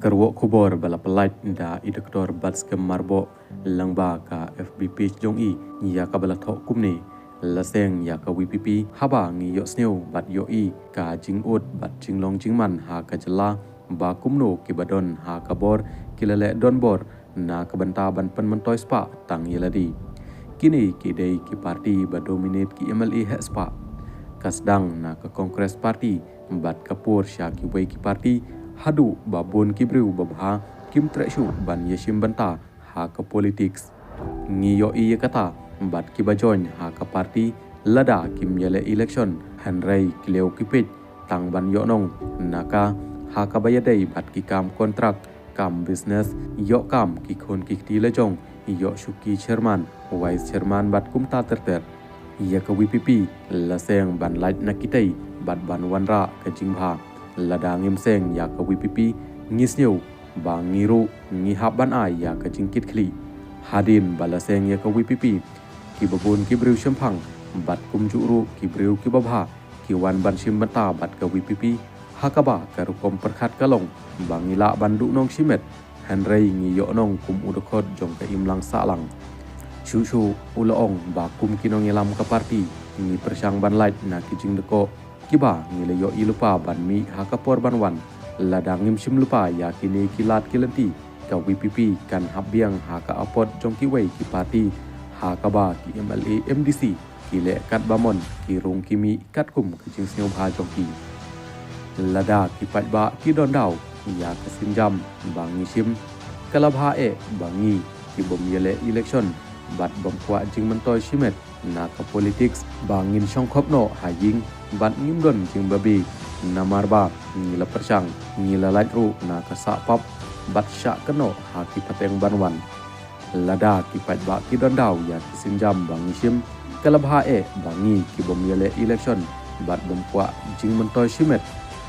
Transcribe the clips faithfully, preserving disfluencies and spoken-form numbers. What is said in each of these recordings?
Kyrwoh khubor ba la pyllait da i Doktor Batskhem Myrboh lyngba ka F B page jong i, ïa kaba la thoh kumne: La seng ïa ka V P P haba ngi ïohsngew bad ïohi ka jingud bad jinglong jingman ha ka jylla, ba kumno kiba don ha ka bor ki la leh donbor na ka bynta ban pynmyntoi spah tang ïa lade. Kine ki dei ki party ba dominate ki M L A heh spah. Ka sdang na ka Congress Party bad ka pur sha kiwei ki party, haduh ba bun ki briew babha kim treh shuh ban ïashim bynta ha ka politics. Ngi ïohi ïa kata bad kiba join ha ka party lada kim ïaleh election, hynrei ki leh ki peit tang ban ïoh nong na ka, ha kaba ïadei bad ki kam contract, kam business, ïoh kam ki khun ki kti la jong, ïoh shuki chairman, vice chairman bad kumta ter ter. Ïa ka V P P la seng ban lait na kitei bad ban wanrah ka jingbha. Lada ngim seng ïa ka V P P, ngi sngew ba ngi ruh ngi hap ban ai ïa ka jingkitkhlieh. Hadien ba la seng ïa ka V P P, kiba bun ki briew shemphang bad kumjuh ruh ki briew kiba bha ki wan ban shim bynta bad ka V P P, ha kaba ka rukom pyrkhat ka long ba ngi lah ban duh nong shimet, hynrei ngi ïoh nong kum u dkhot jong ka imlang sahlang. Shuh shuh u la ong ba kum ki nongïalam ka party, ngi pyrshang ban lait na ki jingdkoh kiba ngi la ïohi lypa ban mih ha ka por ban wan. Lada ngim shim lypa ïa kine ki lad ki lynti, ka V P P kan hap biang ha ka apot jong kiwei ki party, ha kaba ki M L A, M D C ki leh katba mon, ki rung ki mih katkum ka jingsngewbha jong ki. Lada ki paidbah ki don daw ïa ka sienjam ba ngi shim, ka la bha eh ba ngi kibym ïaleh election bad bym kwah jingmyntoi shimet na ka politics, ba ngin shongkhop noh ha ïing bad ngim don jingbabe, namar ba ngi la pyrshang, ngi la lait ruh na ka sah pap bad shah kynnoh ha ki pateng ban wan. Lada ki paidbah ki don daw ïa ki sienjam ba ngi shim, ka la bha eh ba ngi kibym ïaleh election bad bym kwah jingmyntoi shimet.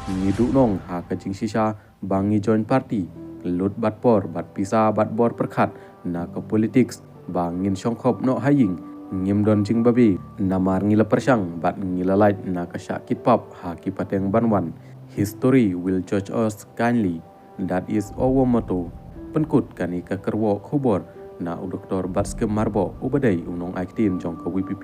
Ngi duh nong ha ka jingshisha ba ngi join party, lut bad por bad pisa bad bor pyrkhat na ka politics, ba ngin shongkhop noh ha ïing, ngim don jingbabe, namar ngi la pyrshang bad ngi la lait na ka shah kit pap ha ki pateng ban wan. History will judge us kindly. That is our motto. Pynkut kane ka kyrwoh khubor na u Doktor Batskhem Myrboh, uba dei u nongai ktien jong ka V P P.